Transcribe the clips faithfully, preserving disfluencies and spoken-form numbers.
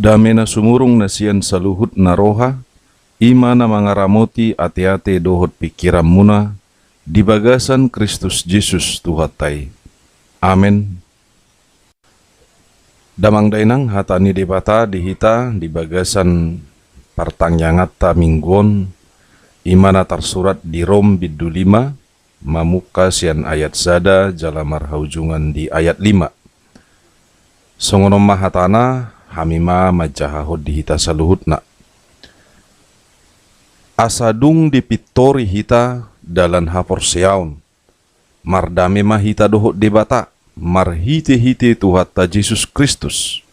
Dame na sumurung na sian saluhut na roha, i ma na mangaramoti ateate dohot pingkiranmuna, di bagasan Kristus Jesus Tuhanta i. Amen. Damang dainang, hata ni Debata di hita di bagasan partangianganta minggu on, i ma na tarsurat di Rom bindu lima, mamungka sian ayat sada jala marhaujungan di ayat lima. Songon on ma hatana, hami ma manjahahon di hita saluhutna. Asa dung dipintori hita dalan haporseaon, mardame ma hita dohot Debata, marhitehite Tuhanta Jesus Kristus.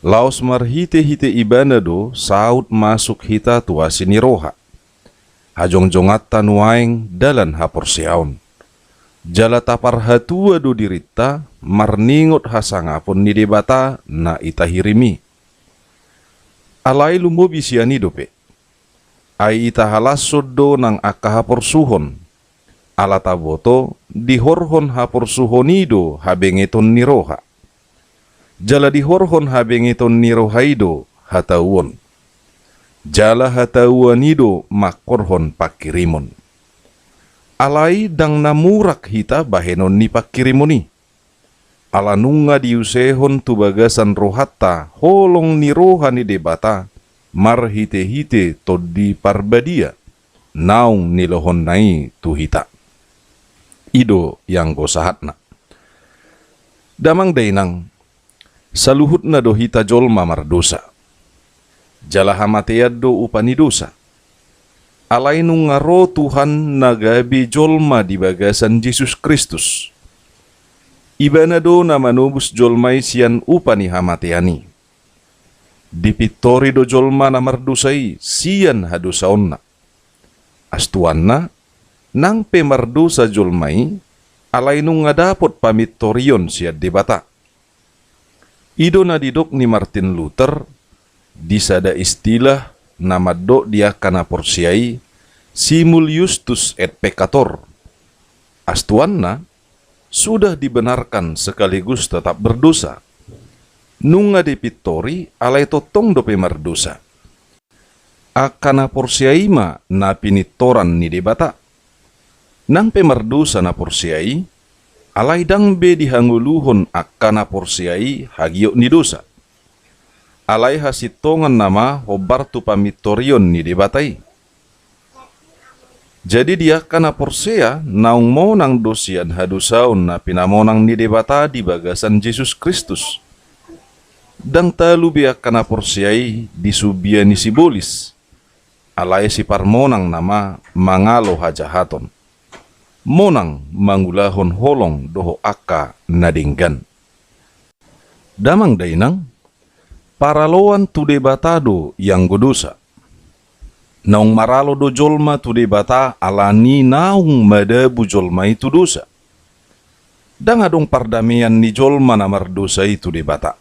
Laos marhitehite Ibana do saut masuk hita tu asi ni roha, hajongjonganta nuaeng dalan haporseaon. Jala taparhatua do dirinta marningot hasangapon ni Debata na itahirim i. Alai lumobi sian i dope. Ai itahalashon do nang angka haporsuhon, ala taboto dihorhon haporsuhon i do habengeton ni roha. Jala dihorhon habengeton ni roha i do hatauon. Jala hatauon i do mangkorhon pangkirimon. Alai ndang na murak hita bahenon ni pangkirimon i. Ala nunga diusehon tu bagasan rohanta holong ni roha ni Debata marhitehite Tondi Parbadia naung nilohonna i tu hita. I do ianggo sahatna. Damang dainang, saluhutna do hita jolma mardosa. Jala hamatean do upa ni dosa. Alai nunga ro Tuhan na gabe jolma di bagasan Jesus Kristus. Ibana do na manobus jolma i sian upa ni hamatean i. Dipintori do jolma na mardosa i sian hadosaonna. Astuanna, nang pe mardosa jolma i, alai nunga dapot pamintorion sian Debata. I do na didok ni Martin Luther di sada istilah na mandok di angka na porsea i, simul iustus et peccator. Astuanna, sudah dibenarkan sekaligus tetap berdosa. Nunga dipintori, alai tongtong dope mardosa. Angka na porsea i ma na pinintoran ni Debata. Nang pe mardosa na porsea i, alai ndang be dihangoluhon angka na porsea i hagiot ni dosa. Alai hasintongan nama hombar tu pamintorion ni Debata i. Jadi di angka na porsea naung monang do sian hadosaon na pinamonang ni Debata di bagasan Jesus Kristus. Ndang talu be angka na porsea i di sumbia ni sibolis. Alai siparmonang nama mangalo hajahaton. Monang mangulahon holong dohot angka na denggan. Damang dainang, paraloan tu Debata do ianggo dosa. Naung maralo do jolma tu Debata alani naung madabu jolma i tu dosa. Ndang adong pardamean ni jolma na mardosa i tu Debata.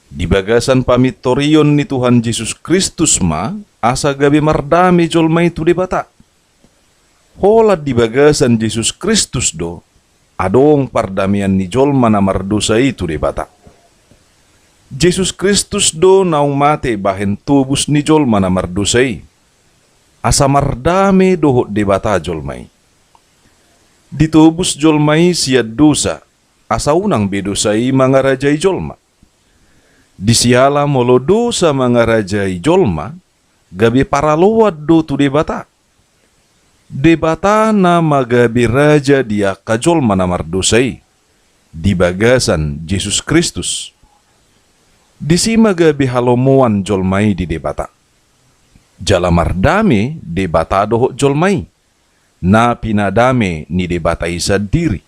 Di bagasan pamintorion ni Tuhan Jesus Kristus ma asa gabe mardame jolma i tu Debata. Holan di bagasan Jesus Kristus do adong pardamean ni jolma na mardosa i tu Debata. Jesus Kristus do naung mate bahen tobus ni jolma na mardosa i, asa mardame dohot Debata jolma i. Ditobus jolma i sian dosa, asa unang be dosa i mangarajai jolma. Di siala molo dosa mangarajai jolma, gabe paraloan do tu Debata. Debata na ma gabe raja di angka jolma na mardosa i, di bagasan Jesus Kristus. Disi ma gabe halomoan jolma i di Debata. Jala mardame Debata dohot jolma i, na pinadame ni Debata i sandiri.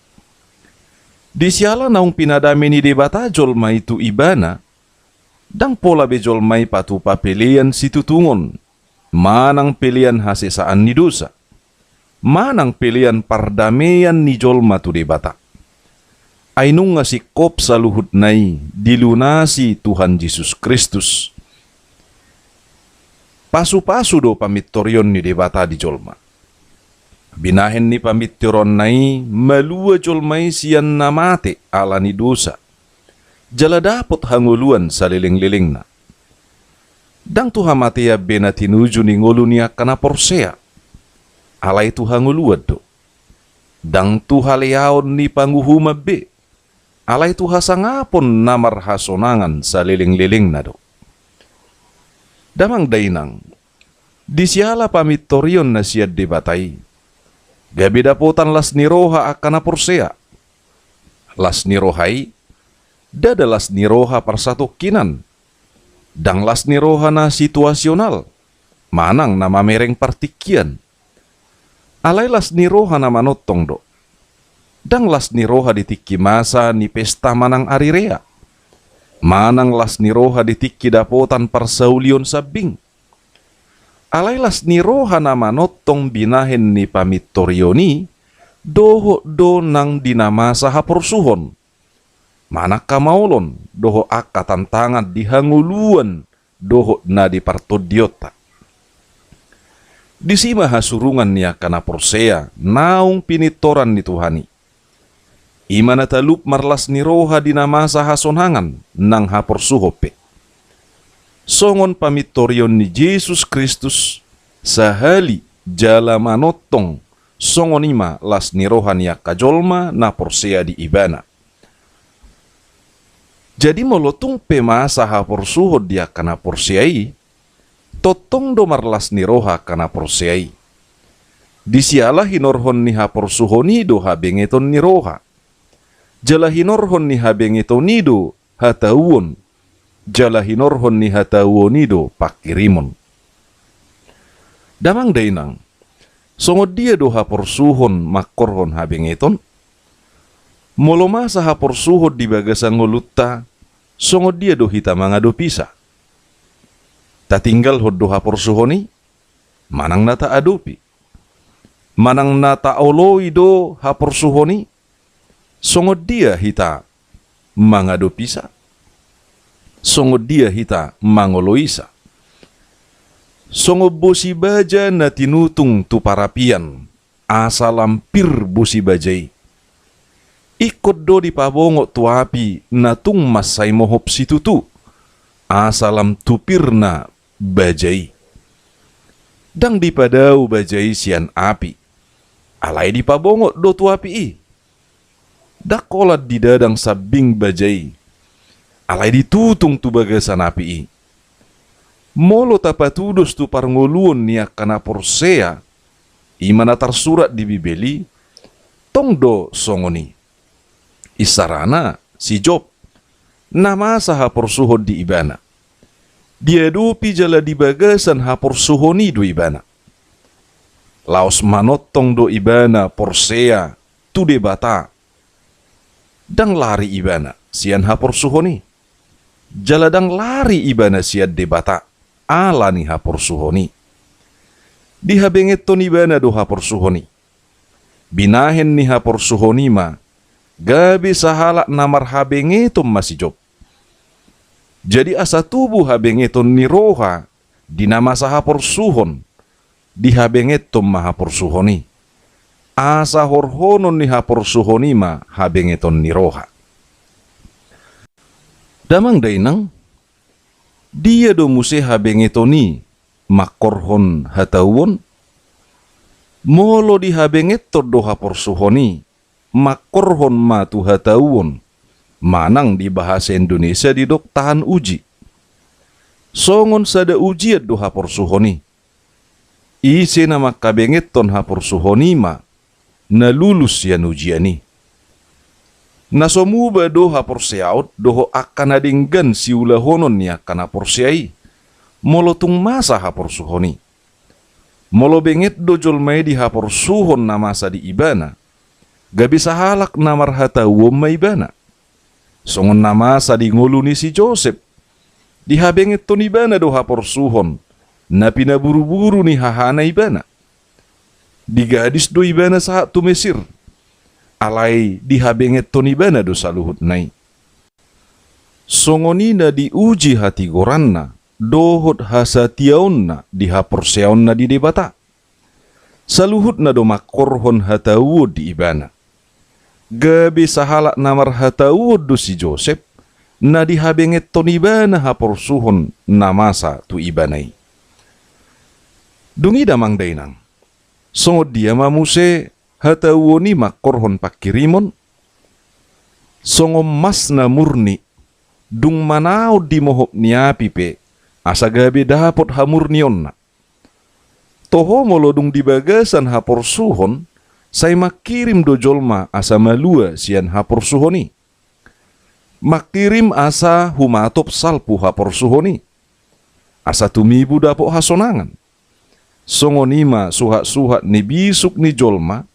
Di siala naung pinadame ni Debata jolma i tu Ibana, ndang pola be jolma i patupa pelean situtungon, manang pelean hasesaan ni dosa, manang pelean pardamean ni jolma tu Debata. Ai nunga singkop saluhutna i dilunasi Tuhan Jesus Kristus. Pasupasu do pamintorion ni Debata di jolma. Binahen ni pamintorionna i malua jolma i sian na mate ala ni dosa. Jala dapot hangoluan salelenglelengna. Ndang tu hamatean be na tinuju ni ngolu ni angka na porsea, alai tu hangoluan do. Ndang tu haleaon ni panguhuman be, alai tu hasangapon na marhasonangan salelenglelengna do. Damang dainang, di siala pamintorion na sian Debata i, gabe dapotan las ni roha angka na porsea. Las ni roha i, ndada las ni roha parsatongkinan, ndang las ni roha na situasional, manang na mamereng partingkian. Alai las ni roha na manongtong do. Ndang las ni roha di tingki masa ni pesta manang ari rea, manang las ni roha di tingki dapotan parsaulion sambing. Alai las ni roha na manongtong binahen ni pamintorion i, dohot do nang di na masa haporsuhon, manang hamaolon, dohot angka tantangan di hangoluan dohot na di partondionta. Disi ma hasurungan ni angka na porsea naung pinintoran ni Tuhan i. I ma na talup marlas ni roha di na masa hasonangan nang haporsuhon pe. Songon pamintorion ni Jesus Kristus, sahali jala manongtong, songon i ma las ni roha ni angka jolma na porsea di Ibana. Jadi molo tung pe masa haporsuhon di angka na porsea i, tongtong do marlas ni roha angka na porsea i. Di siala hinorhon ni haporsuhon i do habengeton ni roha. Jala hinorhon ni habengeton i do hatauon. Jala hinorhon ni hatauon i do pangkirimon. Damang dainang, songon dia do haporsuhon mangkorhon habengeton? Molo masa haporsuhon di bagasan ngolunta, songon dia do hita mangadopisa? Tatinggalhon do haporsuhon i, manang na taadopi? Manang na taoloi do haporsuhon i, songon dia hita mangadopisa? Songon dia hita mangoloisa? Songon bosi baja na tinutung tu parapian, asa lam pir bosi baja i. Ingkon do dipabongot tu api na tung mansai mohop situtu, asa lam tu pirna baja i. Ndang dipadao baja i sian api, alai dipabongot do tu api i. Ndang holan didadang sambing baja i, alai ditutung tu bagasan api i. Molo tapatudos tu parngoluon ni angka na porsea, i ma na tarsurat di Bibel i, tong do songon i. Isarana, si Job, na masa haporsuhon di ibana. Diadopi jala di bagasan haporsuhon i do ibana. Laos manongtong do ibana porsea tu Debata. Ndang lari ibana sian haporsuhon i. Jala ndang lari ibana sian Debata ala ni haporsuhon i. Dihabengeton ibana do haporsuhon i. Binahen ni haporsuhon i ma, gabe sahalak na marhabengeton ma si Job. Jadi asa tubu habengeton ni roha di na masa haporsuhon, dihabengeton ma haporsuhon i. Asa horhonon ni haporsuhon i ma habengeton ni roha. Damang dainang, dia do muse habengeton i mangkorhon hatauon? Molo dihabengeton do haporsuhon i, mangkorhon ma tu hatauon, manang di bahasa Indonesia didok tahan uji. Songon sada ujian do haporsuhon i. Ise na manghabengeton haporsuhon i ma na lulus sian ujian i. Na so muba do haporseaon dohot angka na denggan siulahonon ni angka na porsea i, molo tung masa haporsuhon i. Molo benget do jolma i di haporsuhon na masa di ibana, gabe sahalak na marhatauon ma ibana. Songon na masa di ngolu ni si Josep, dihabengeton ibana do haporsuhon na pinaburuburu ni hahana ibana. Digadis do ibana sahat tu Mesir, alai dihabengeton ibana do saluhutna i. Songon i na diuji hatigoranna dohot hasatiaonna di haporseaonna di Debata. Saluhutna do mangkorhon hatauon di ibana. Gabe sahalak na marhatauon do si Josep, na dihabengethon ibana haporsuhon na masa tu ibana i. Dung i damang dainang, songon dia ma muse hatauon i mangkorhon pangkirimon? Songon mas na murni, dung manaon di mohop ni api pe, asa gabe dapot hamurnionna. Toho molo dung di bagasan haporsuhon, sai mangkirim do jolma asa malua sian haporsuhon i. Mangkirim asa humatop salpu haporsuhon i, asa tumibu dapot hasonangan. Songon i ma suhat-suhat ni bisuk ni jolma,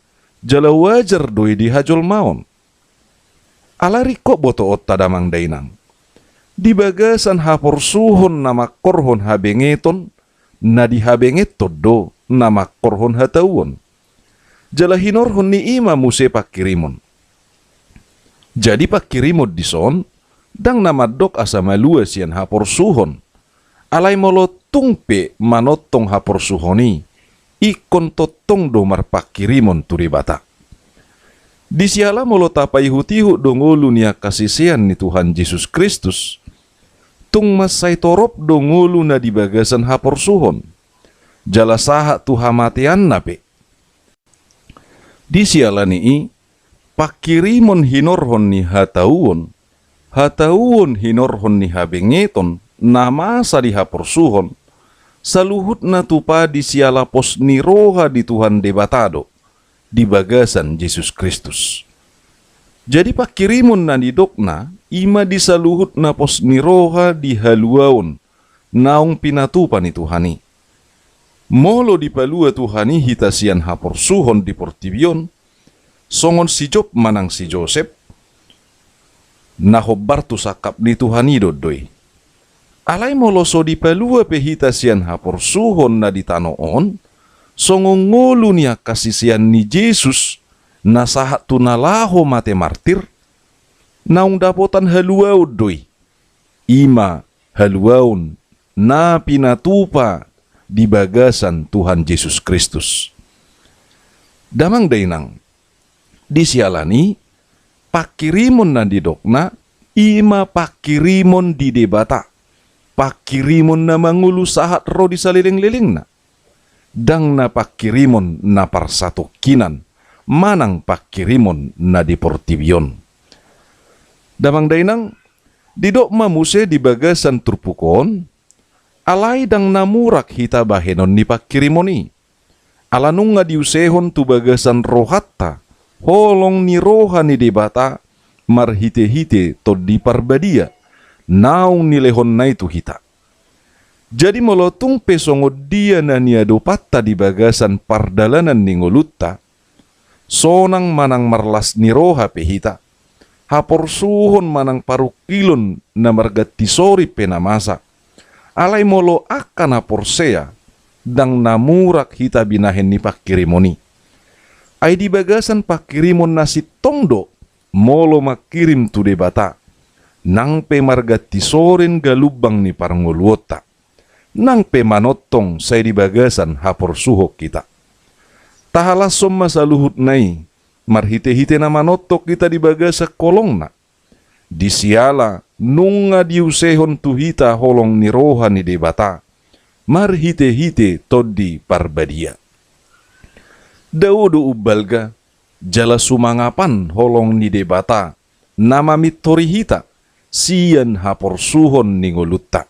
jala wajar do i di hajolmaon. Alai ringkot botoonta damang dainang, di bagasan haporsuhon na mangkorhon habengeton, na dihabengethon do na mangkorhon hatauon. Jala hinorhon ni i ma muse pangkirimon. Jadi pangkirimon dison, ndang na mandok asa malua sian haporsuhon. Alai molo tung pe manongtong haporsuhon i, ingkon tongtong do marpangkirimon tu Debata. Di siala molo tapaihut-ihut do ngolu ni angka sisean ni Tuhan Jesus Kristus, tung mansai torop do ngolu na di bagasan haporsuhon, jala sahat tu hamateanna pe. Di siala ni i, pangkirimon hinorhon ni hatauon, hatauon hinorhon ni habengeton na masa di haporsuhon, saluhutna tupa di siala pos ni roha di Tuhan Debata do, di bagasan Jesus Kristus. Jadi pangkirimon na nidokna, i ma di saluhutna pos ni roha di haluaon naung pinatupa ni Tuhan i. Molo dipalua Tuhan i hita sian haporsuhon di portibi on, songon si Job manang si Josep, na hombar tu sangkap ni Tuhan i do do i. Alai molo so dipalua pe hita sian haporsuhon na di tano on, songon ngolu ni angka sisean ni Jesus, na sahat tu na laho mate martir, naung dapotan haluaon do i. I ma haluaon na pinatupa di bagasan Tuhan Jesus Kristus. Damang dainang, di siala ni i, pangkirimon na nidokna, i ma pangkirimon di Debata, pangkirimon na mangolu sahat ro di saleleng-lelengna. Ndang na pangkirimon na parsatongkinan, manang pangkirimon na di portibi on. Damang dainang, didok ma muse di bagasan turpuk on, alai ndang na murak hita bahenon ni pangkirimon i. Ala nunga diusehon tu bagasan rohanta holong ni roha ni Debata marhite-hite Tondi Parbadia, naung nilehonna i tu hita. Jadi molo tung pe songon dia na niadopanta di bagasan pardalanan ni ngolunta, sonang manang marlas ni roha pe hita, haporsuhon manang parungkilon na marganti sorin pe na masa, alai molo angka na porsea, ndang na murak hita binahen ni pangkirimon i. Ai di bagasan pangkirimon na sintong do, molo mangkirim tu Debata, nang pe marganti sorin galumbang ni parngoluonta, nang pe manongtong sai di bagasan haporsuhon hita. Tahalashon ma saluhutna i, marhite-hite na manongtong hita di bagasan holongna. Di siala nunga diusehon tu hita holong ni roha ni Debata, marhite-hite Tondi Parbadia. Dao do umbalga, jala sumangapan holong ni Debata, na mamintori hita, sian haporsuhon ni ngolunta.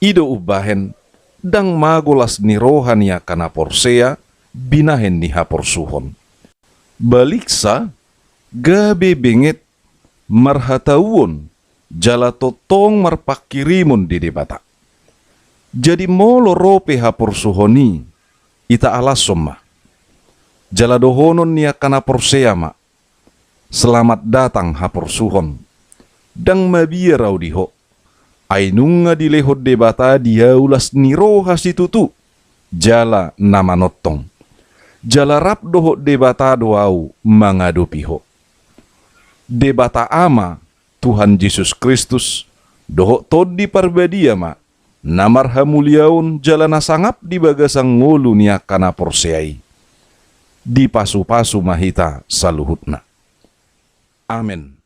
I do umbahen, ndang mago las ni roha ni angka na porsea, binahen ni haporsuhon. Baliksa, gabe benget, marhatauon, jala tongtong marpangkirimon di Debata. Jadi molo ro pe haporsuhon i, ita alashon ma. Jala dohonon ni angka na porsea ma, selamat datang haporsuhon. Ndang mabiar au di ho. Ai nunga dilehon Debata di au las ni roha situtu, jala na manongtong. Jala rap dohot Debata do au mangadopi ho. Debata Ama, Tuhan Jesus Kristus, dohot Tondi Parbadia ma, na marhamuliaon jala na sangap di bagasan ngolu ni angka na porsea i. Dipasu-pasu ma hita saluhutna. Amen.